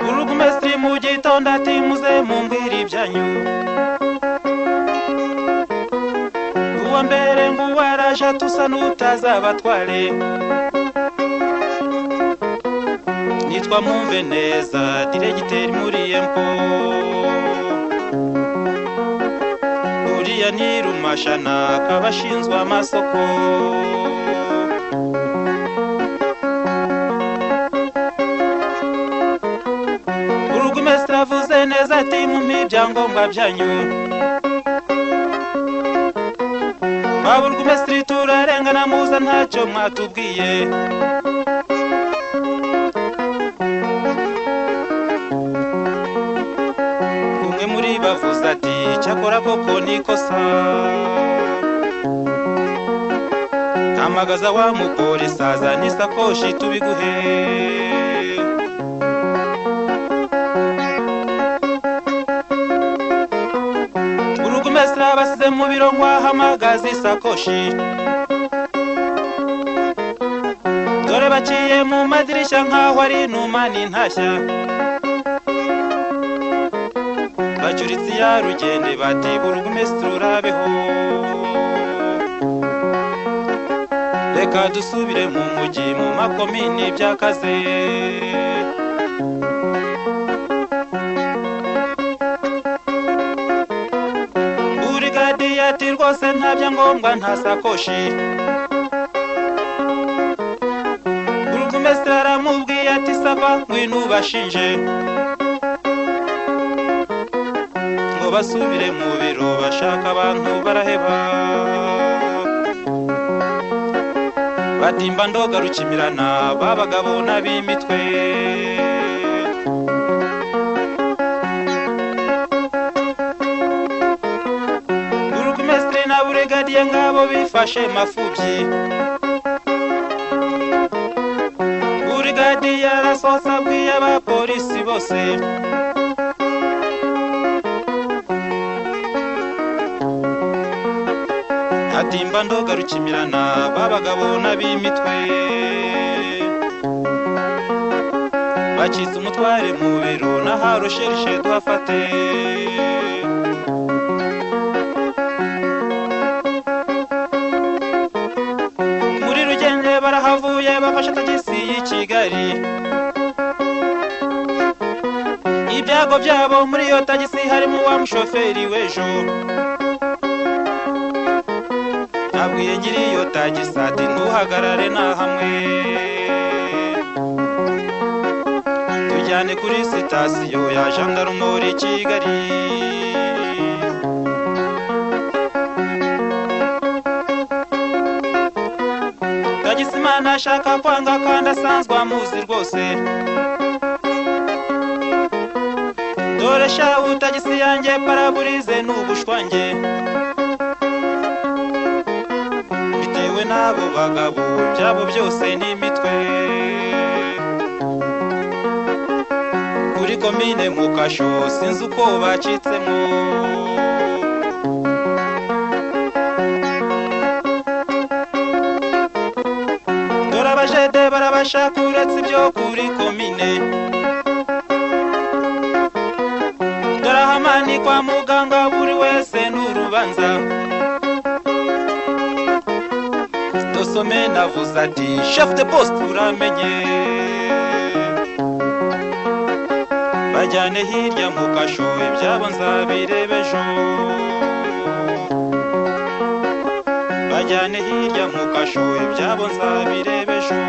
Burugumesitiri mu gitondo ati muze mumbwire ibyanyu. Uwa mbere ngo waraje tusa n'utazabatware. Nitwa Mwumve neza diregiteri muri empo. Uriya ni Rumashana akaba ashinzwe amasoko. Burugumesitiri avuze neza ati mumpe ibyangombwa byanyu. Ba burugumesitiri turarengana muza ntacyo mwatubwiye. Umwe muri bavuze ati cyakora koko nikosa. Hamagaza wa mupolisi azana isakoshi tubiguhe. Burugumesitiri abasize mu biro ngo ahamagaze isakoshi. Dore baciye mu madirishya nkaho ari inuma n'intashya. Bacuritse iya rugende bati burugumesitiri urabeho. Reka dusubire mu mujyi mu makomini byakaze. Burigadiye ati rwose nta byangombwa nta sakoshi. Burugumesitiri aramubwiye ati sava ngwino ubashinje. Ngo basubire mu biro bashaka abantu baraheba. Batimba ndoga rukimirana babagabo n'ab'imitwe. Burugumesitiri na burigadiye ngabo bifashe mafubyi. Burigadiye arasohotse abwiye abapolisi bose. Atimba ndoga rukimirana babagabo n'ab'imitwe. Bacitse umutware mu biro n'aharusherishe tuhafate. Muri Rugende barahavuye bafashe tagisi y'i Kigali. Ibyago byabo muri iyo tagisi harimo wa mushoferi w'ejo. Abwiye nyiri iyo tagisi ati ntuhagarare na hamwe. Tujyane kuri sitasiyo ya jandarumori Kigali. Tagisimana ashaka kwanga kandi asanzwe amuzi rwose. Dore shahu tagisi yanjye paraburize n'ubushwange. Bitewe n'abo bagabo byabo byose n'imitwe. Kuri komine mu kasho sinzi uko bacitsemo. Dore abajede barabashaka uretse ibyo kuri komine. Dore ahamani kwa muganga buri wese n'urubanza. Dosome navuze ati chef de poste uramenye. Bajyane hirya mu kasho ibyabo nzabirebe ejo. Bajyane hirya mu kasho ibyabo nzabirebe ejo.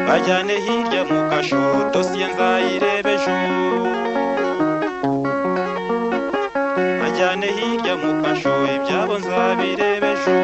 Bajyane hirya mu kasho dosiye nzayirebe ejo. Bajyane hirya mu kasho ibyabo nzabirebe ejo.